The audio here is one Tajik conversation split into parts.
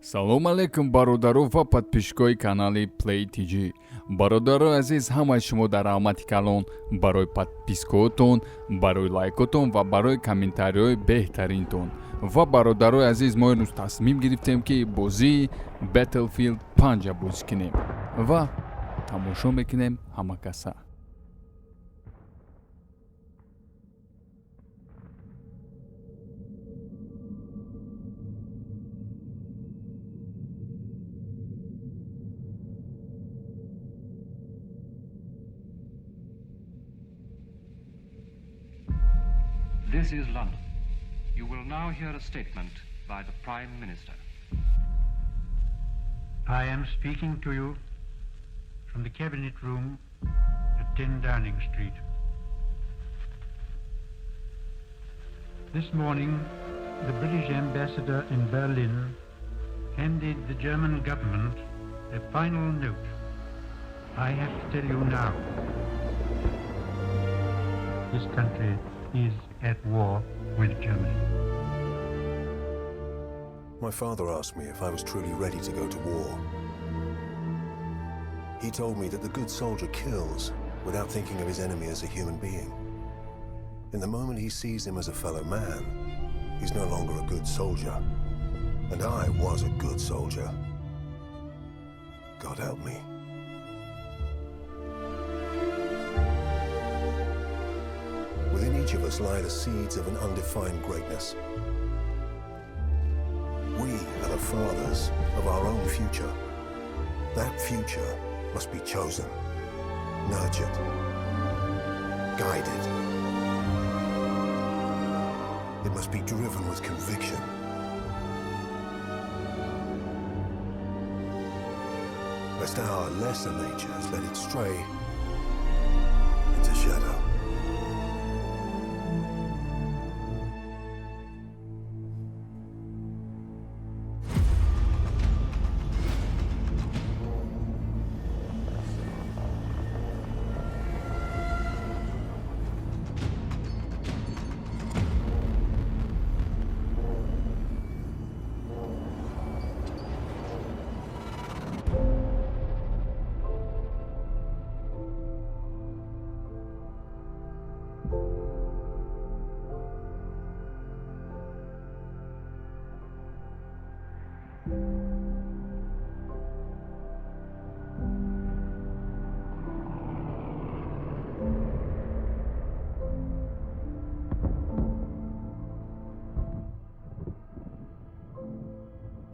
Салом алейкум, бародару ва подписчикои канали Play TG. Бародарои азиз, ҳамаи шумо дар раҳмати калон барои подпискаотон, барои лайкотон ва барои комментариҳои беҳтаринтон. Ва бародарои азиз, мо имрӯз тасмим гирифтем, ки бозии Battlefield 5 бозӣ кунем ва тамошо мекунем ҳама каса. This is London. You will now hear a statement by the Prime Minister. I am speaking to you from the Cabinet Room at 10 Downing Street. This morning, the British ambassador in Berlin handed the German government a final note. I have to tell you now, this country is at war with Germany. My father asked me if I was truly ready to go to war. He told me that the good soldier kills without thinking of his enemy as a human being. In the moment he sees him as a fellow man, he's no longer a good soldier. And I was a good soldier. God help me. Within each of us lie the seeds of an undefined greatness. We are the fathers of our own future. That future must be chosen, nurtured, guided. It must be driven with conviction. Lest our lesser natures let it stray into shadow.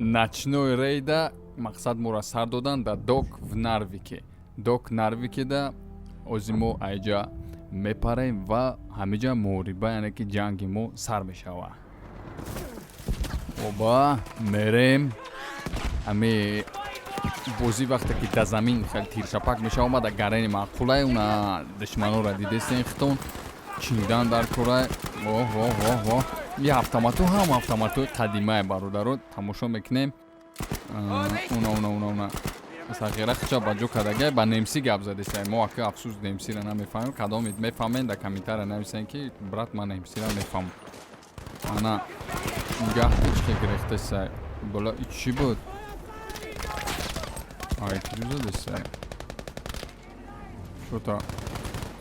Ночной рейда мақсад моро сар додан дар док в Нарвике. Док Нарвикеда ози мо айҷа мепарем ва ҳамиҷа муҳориба, яъне ки ҷанги мо сар мешавад. Оба мерем. Ҳами бозӣ вақте ки дар замин хеле тиршапак мешава, омада гарени маъқулай, уна душманора дидестен хитон чиндан дар кора. Оҳ, оҳ, оҳ, оҳ, я автомату ҳам автоматҳои қадимае, бародаро, тамошо мекунем. Уна, уна, уна, уна сағира хича ба ҷо кардагай, ба немсӣ гап задесай. Мо ака, афсӯс, немсиро намефаҳмем. Кадомед мефаҳмем, дар комментария нависем, ки брат, ман немсиро мефаҳмам. Ана гаҳ ҳечке гирехтесай бола. И чӣ буд? Ай, чӣ задесай? Шота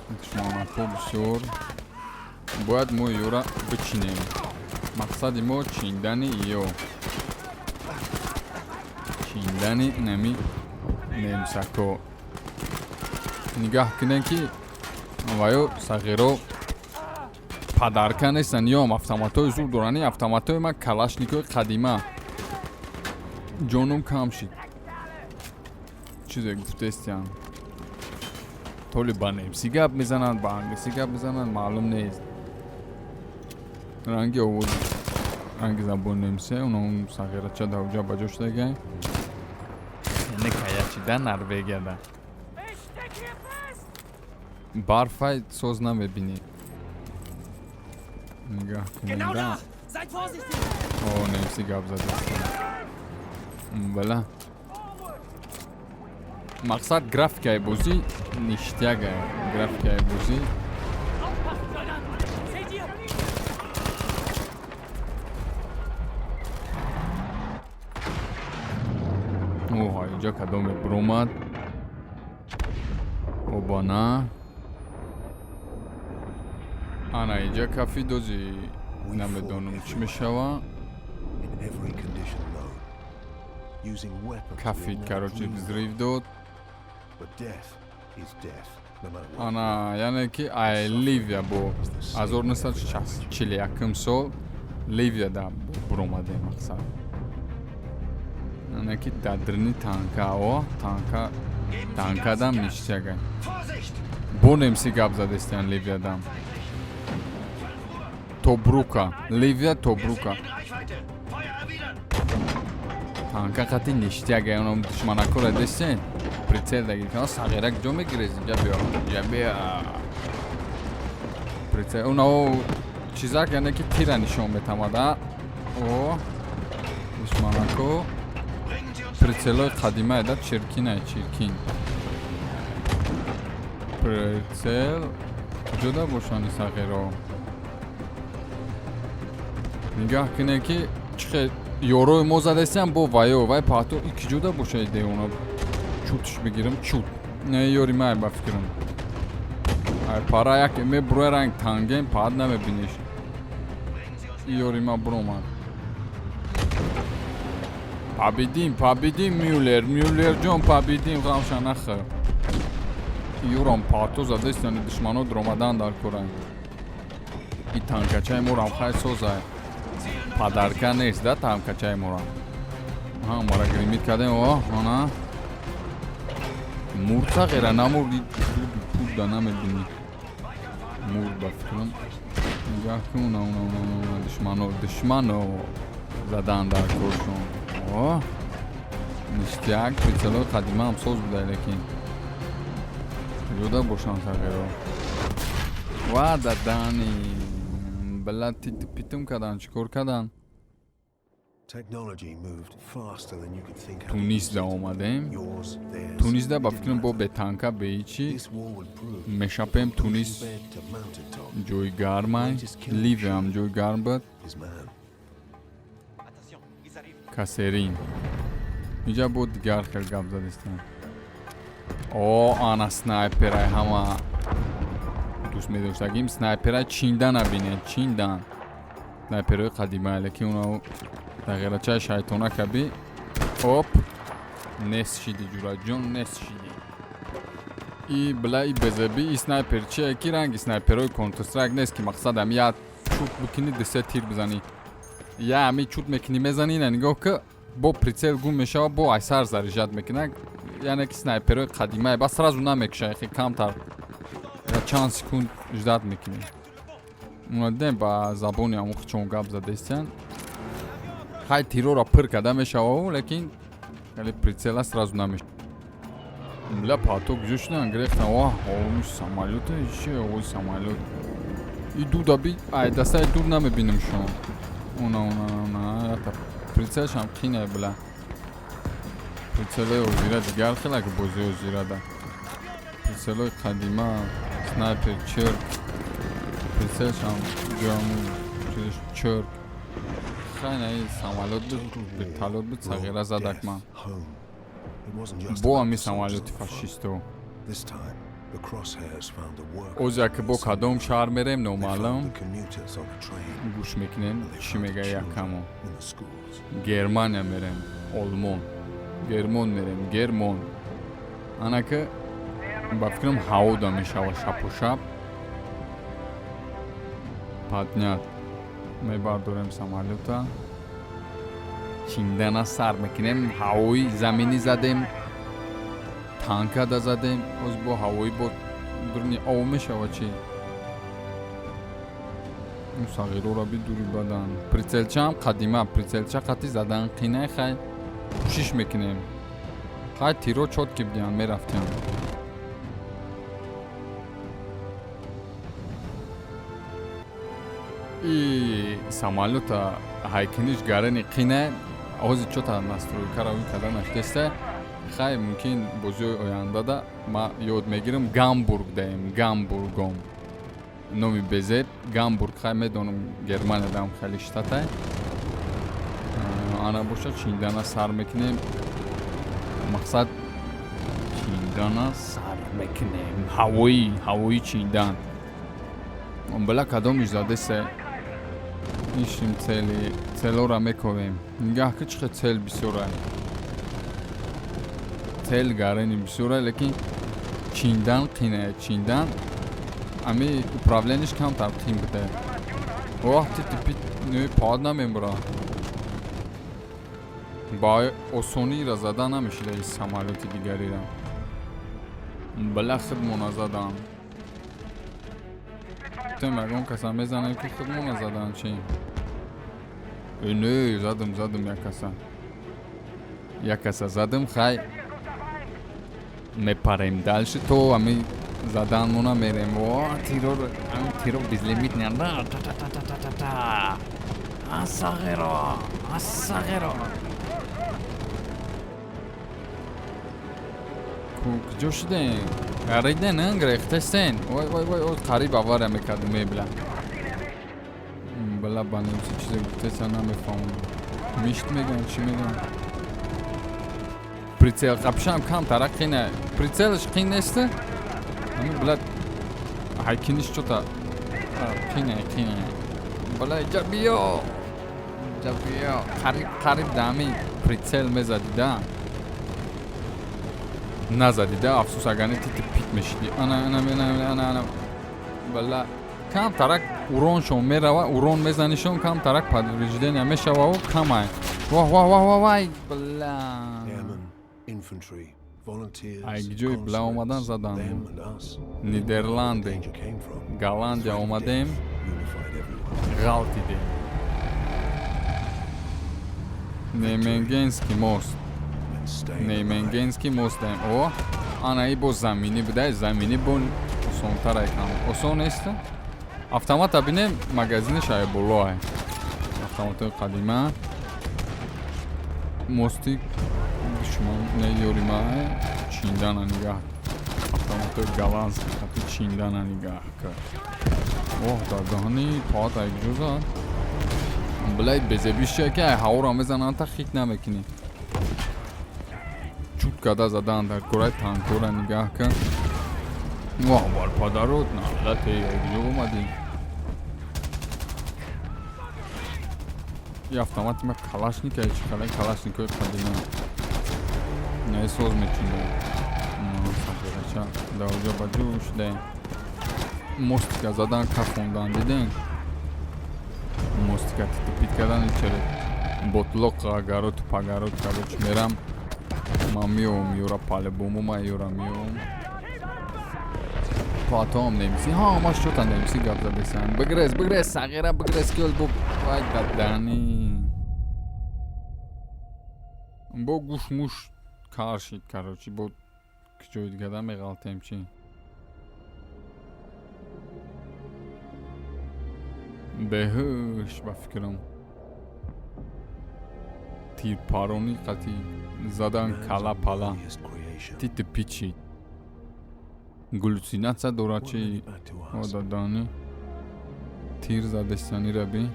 душманако бисёр, бояд мо ёра бичинем. Мақсади мо чиндани ё чиндани нами немсако. Нигаҳ кунем, ки ваё сағиро падарка нестанд, ёам автоматҳои зур доранд. Ин автоматҳои ман калашникои қадима. Ҷоном кам шид. Чизе гуфтестиям, толи ба немсӣ гап мезананд, ба англисӣ гап мезананд, маълум нест. Ранги овоз, ранги забони немсия. Уна он сағирача дар уҷа ба ҷо шудагай, не каячида Норвегияда барфай соз намебинӣ. Нигаҳ кунем. О, немсӣ гап задааст. Бала, мақсад графикаи бозӣ ништяк, графикаи бозӣ. Aufpassen, Soldaten! Seht ihr? Инҷо кадоме биромад? Обана, ана инҷа кафи дози, намедонам чӣ мешава. Кафид, короче, взрыв дод. Ана, яъне ки ай Ливия бо 1941 сол Ливияда буромадем. Мақсад, яъне ки дадрини танка, о танка, танкадам ништяга. Бо немси гап задестиян. Ливиядам Тобрука, Ливия, Тобрука, танка қати ништяга. Оно душманакора дестен, прицел дагиркана. Сағира ҷо мегирез? Инҷа биё, инҷа биё. Прицел унао чизак, яъне ки тира нишон метамада. О, душманако прицелои қадимае да, чиркинае, чиркин прицел. Куҷода бошани сағиро? Нигаҳ кине, ки чихе ёрои мо задестиам бо ваё вай паҳто. И киҷода боша девона? Чутш бигирам, чут не ёри май. Ба фикрам, ай пара як мебуроя, ранг танген паҳат намебиниш. И ёри ма буромад. Победим, победим, Мюллер, Мюллер ҷон, победим, ғамша нахӯр. Юрам паҳто задестияни, душмано дуромадан дар кора. И танкачаи морам хай созай, падарка нест да танкачаи морам. Ҳа, мара гримит кардем. О, ана мурд сағира, намурди, пуда намебинӣ, мурд ба фикрам. Нигаҳ кун, уна, уна, уна, уна, душмано, душмано задан дар коршон. О, ништяк, прицелои қадимаам соз буда, лекин куҷода бошанд сағиро? Ва дадани била титу питум кардан, чӣ кор кардан? Тунисда омадем. Тунисда ба фикрам бо бетанка, беҳичи мешапем. Тунис ҷои гармай, Ливиям ҷои гарм буд. Касерин инҷа бо дигар хел гап задистем. О, ана снайперай, ҳама дӯст медоштагим снайперай. Чинда набинед, чиндан снайперои қадимае, лекин уна дағирачаи шайтона каби. Оп, нест шиди, ҷураҷон, нест шиди. И била, и безаби, и снайпер чие, ки ранги снайперои Контр-Страйк нест, ки мақсадам я чут бикунӣ, дисе тир бизанӣ, я ами чут мекунӣ, мезанӣ, ина нигоҳ ки, бо прицел гум мешава, бо айсар заряжать мекунад. Яъне ки снайперои қадимае бас сразу намекуша, хе камтар, я чанд секунд ждать мекунӣ. Уна дидем, ба забони ҳамон хучон гап задестиян. Хай, тирора пир карда мешава, лекин хеле прицела сразу намеша. Бля, пато куҷо шудан гирефтан? Ва, ои самолёт, чи ои самолёт и дуда би, ай дастаи дур намебинам шумо. Уна, уна, уна, ята прицелшам қине, бля. Прицелои озира дигар хела, ки бозии озирада прицелои қадима снайпер чирк, прицелшам ҷоаму чизш чирк. Хайна, и самолёт буд, вертолёт буд, сағира задак ман бо ҳами самолёти фашисто. Озя ки бо кадом шаҳр мерем, номаълум. Гӯш мекунем, чӣ мега якамо. Германия мерем, Олмон, Гермон мерем, Гермон. Ана ки ба фикрам ҳавода мешава шапу шап. Поднять мебардорем самолёта, чиндана сар мекунем. Ҳавои заминӣ задем, танкада задем, оз бо ҳавоӣ, бо дуруни ов мешава чи? Сағирора бидури бадан. Прицелчаам қадима, прицелча қати задан қинай. Хай, кӯшиш мекунем. Хай, тиро чёткий бидиҳам, мерафтем. И самолёта ҳайкиниш гарани қине. Ҳози чота настройкара ӯ карда наштеста. Хай, мумкин бозиҳои ояндада ма ёд мегирам. Гамбург даем, Гамбургом номи безеб Гамбург. Хай, медонам, Германия дам хеле штатай. Ана боша, чиндана сар мекунем. Мақсад, чиндана сар мекунем, ҳавоӣ, ҳавоӣ чиндан. Била, кадомиш задесе? Ишим, цели, целора мековем. Нигаҳ ки чӣ хел цел бисёра, цел гарени бисёра, лекин чиндан қиная. Чиндан ами управление ш камтар қин буда. Вақти типи пад намебура, ба осонира зада намешида ин самолёти дигарира. Била, худмона задан. Тем ягон каса мезанем, ки худмона задан. Чи не задам? Задам як каса, як каса задам. Хай, мепарем дальше, то ами заданмона мерем. О, тиро, ами тиро безлимит та та та та та та. Асағеро, асағеро, куҷо шудем? Гариден, грехтесен. Вой, вой, вой, қариб авария мекардем. Мебила, била, ба немси чизе гуфтеса, намефаҳмам. Мишт мегӯян, чӣ мегӯян? Прицел қапшам камтара қина, прицел ш қин нест. Ами, била, ҳайкиниш чота қине, қине. Била, иҷа биё, иҷа биё. Қариб, қариб дами прицел мезадида, назадида, афсӯс. Агар не, тити пит мешиди. Ана, ана, ана, ана, ана. Бала, камтарак урон шон мерава, урон мезанишон, камтарак повреждения мешававу камай. Ваҳ, ваҳ, ваҳ, ваҳ, вай, бла. Ай ҷои бла омадан задан. Нидерланды, Голландия омадем, ғалтидем. Неймегенский мост, Неймегенский мост даем. О, ана и бо заминӣ будай, заминӣ бо осонтарай кам. Осон нест. Автомата бинем, магазинаш ай болоай. Автоматҳои қадима. Мости душман не, ёрима чиндана. Нигаҳ, автоматҳои голландский хати чиндана нигаҳ кард. Оҳ, дар даҳани паат ай куҷо зад? Билай, безебиш чия, ки ай ҳаворо мезананд, та хит намекунӣ. Чут када задан дар кораи. Танкора нигаҳ кар. Воҳ, бар падарот налате, ай куҷо омадӣ? И автомати ма калашник ай, чӣ калай, калашникои қадима не соз мечинда. Саферача дар оҷа ба ҷӯ шуда. Мостика задан, кафондан, диден, мостика титипит кардан. Чера ботлоқ, агарот, пагарот, короче, мерам ман, меом юра, по-любому ман юра меом. Потом немси ҳамаш чота немси гап задесан. Бигрез, бигрез, сағира, бигрез, ки бо вай дадани бо гӯш-муш кар шид. Короче, бо ҷои дигада меғалтем. Чи беҳуш, ба фикрам, тирпаронӣ қати задан, кала пала тити пичид. Галлюцинация дорад. Чи одадани тир задестани раби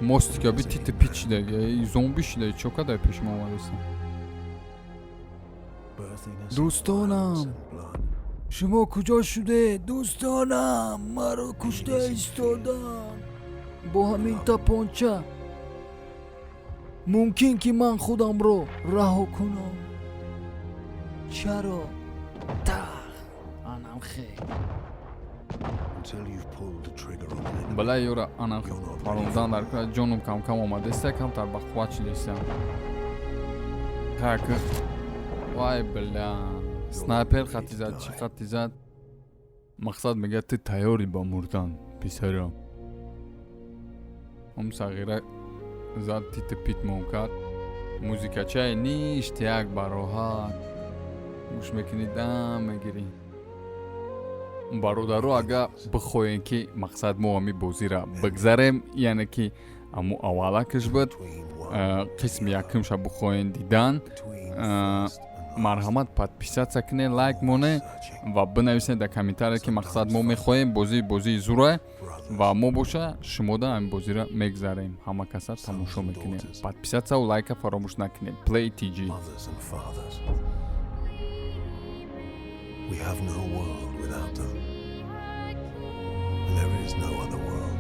мостика би тити пичидаги, зомби шида. Чо кадай пешма омадаста? Дӯстонам, шумо куҷо шудед? Дӯстонам маро кушта истоданд бо ҳамин тапонча. Мумкин ки ман худамро раҳо кунам? Чаро? Тах, анам хел. Бала, ёра ана парондан дар ҷонум камкам омадеста, камтар ба қувват шидеста. Так, вай, бля, снайпер хати зад, чӣ хати зад? Мақсад, мегӯяд, ту тайёрӣ ба мурдан, писарам. Ҳам сағира зад, тити питмон кард. Музикачаи ништ, як бароҳат гӯш мекунӣ, дам мегирӣ. Бародаро, агар бихоҳем, ки мақсад мо ҳами бозира бигзарем, яъне ки аммо аввалакаш буд, қисми якумша бихоҳем дидан, марҳамат, подписаться кунед, лайк монед ва бинависед дар комментария, ки мақсад мо мехоҳем бозии, бозии зура, ва мо боша шумода ҳамин бозиро мегзарем, ҳама каса тамошо мекунем. Подписаться ву лайка фаромӯш накунед. Play tg. Mothers and fathers. We have no world without them. And there is no other world.